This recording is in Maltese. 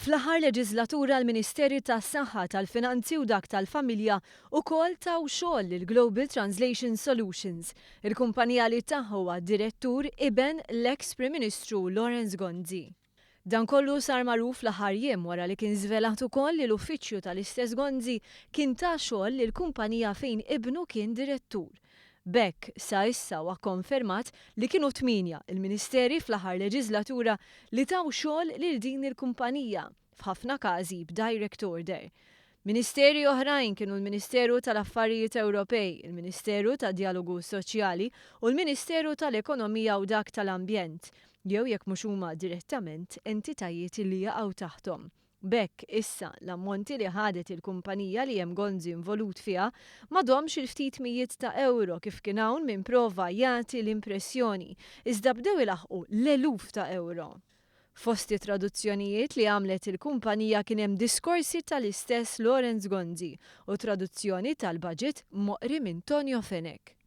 Fl-aħħar leġiżlatura l-Ministeri tas-Saħħa, tal-Finanzi u dak tal-Familja wkoll taw xogħol lil Global Translation Solutions, il-kumpanija li tagħha huwa direttur iben l-eks Prim Ministru Lawrence Gonzi. Dan kollu sar magħruf l-aħħar jiem wara li kien żvelat ukoll li l-uffiċċju tal-istess Gonzi kien ta xogħol lil kumpanija fejn ibnu kien direttur. B'hekk, sa issa huwa kkonfermat li kienu tmienja l-Ministeri fl-aħħar leġiżlatura li taw xogħol lil din il-kumpanija, f'ħafna każi b'direct order. Ministeri oħrajn kienu l-Ministeru tal-Affarijiet Ewropej, il-Ministeru tad-Djalogu Soċjali u l-Ministeru tal-Ekonomija u dak tal-Ambjent, jew jekk mhux huma direttament entitajiet li jaqgħu taħthom. B'hekk, issa, l-ammonti li ħadet il-kumpanija li hemm Gonzi involut fiha m'għadhomx il-ftit mijiet ta' ewro kif kien hawn min prova jagħti l-impressjoni, iżda bdew ilaħħqu l-eluf ta' ewro. Fost it-traduzzjonijiet li għamlet il-kumpanija kien hemm diskorsi tal-istess Lawrence Gonzi u traduzzjoni tal-budget moqri minn Tonio Fenech.